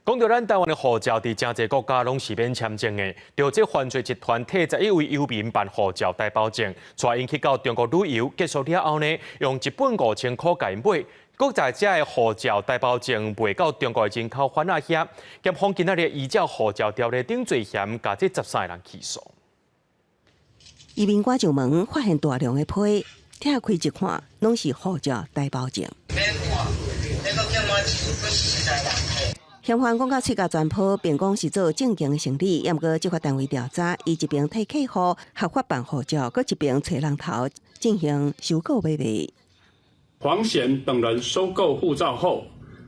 講到咱台灣的護照，佇誠濟國家攏是免簽證的。著這犯罪集團替11位遊民辦護照台胞證，帶𪜶去到中國旅遊，結束了後呢，用一本5000箍共𪜶買，閣將這个護照台胞證賣到中國的人口販仔遐。檢方今仔日依照護照條例等罪嫌，共這13個人起訴。移民官上門發現大量的批，拆開一看，攏是護照台胞證。免看，那個叫我40個人。嫌犯講甲喙鉸全破，辯講是做正經的生理。毋過執法單位調查，伊一邊替客戶合法辦護照，閣一邊揣人頭進行收購買賣。黃顯等人收購護照後，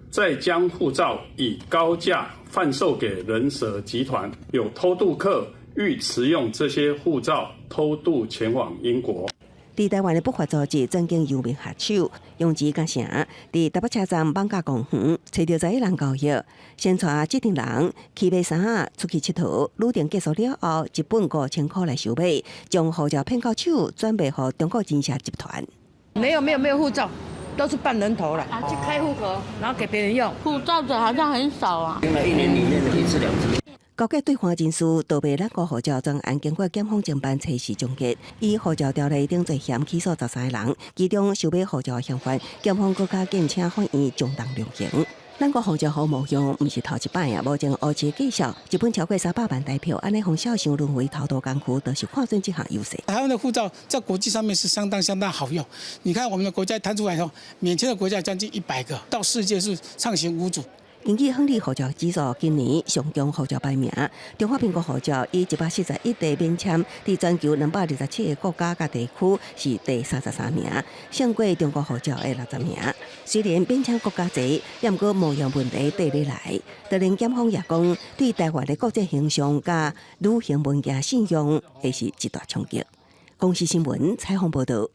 再將護照以高價販售給人蛇集團，有偷渡客欲持用這些護照偷渡前往英國。佇台灣的不法組織曾經遊民下手，用錢甲城，佇台北車站艋舺公園，揣著11人交易，先帶這陣人去買衫仔出去𨑨迌，旅程結束了後，一本5000箍來收買，將護照騙到手，轉賣予中國人蛇集團。沒有沒有沒有護照，都是辦人頭了，去開戶口，然後給別人用。護照的好像很少啊，一年裡面一次兩次。勾結對岸人士盜賣咱國護照，專案經過檢方偵辦測試終結，以護照條例等罪嫌起訴13個人，其中收買護照的嫌犯，檢方閣較建請法院將重量刑。咱國護照予冒用，毋是頭一擺啊！目前烏市介紹，一本超過300萬台票，按呢予小想淪為偷渡工具，就是看準這項優勢。台灣的護照在國際上面是相當相當好用。你看我們的國家攤出來後，免簽的國家將近100個，到世界是暢行無阻。根據亨利護照指數，今年上強護照排名，中華民國護照以141個免簽，佇全球227個國家佮地區是第33名，勝過中國護照的60名。雖然免簽國家濟，毋過冒用問題綴咧來。當然，檢方也講，對台灣的國際形象佮旅行文件信用，會是一大衝擊。公視新聞採訪報導。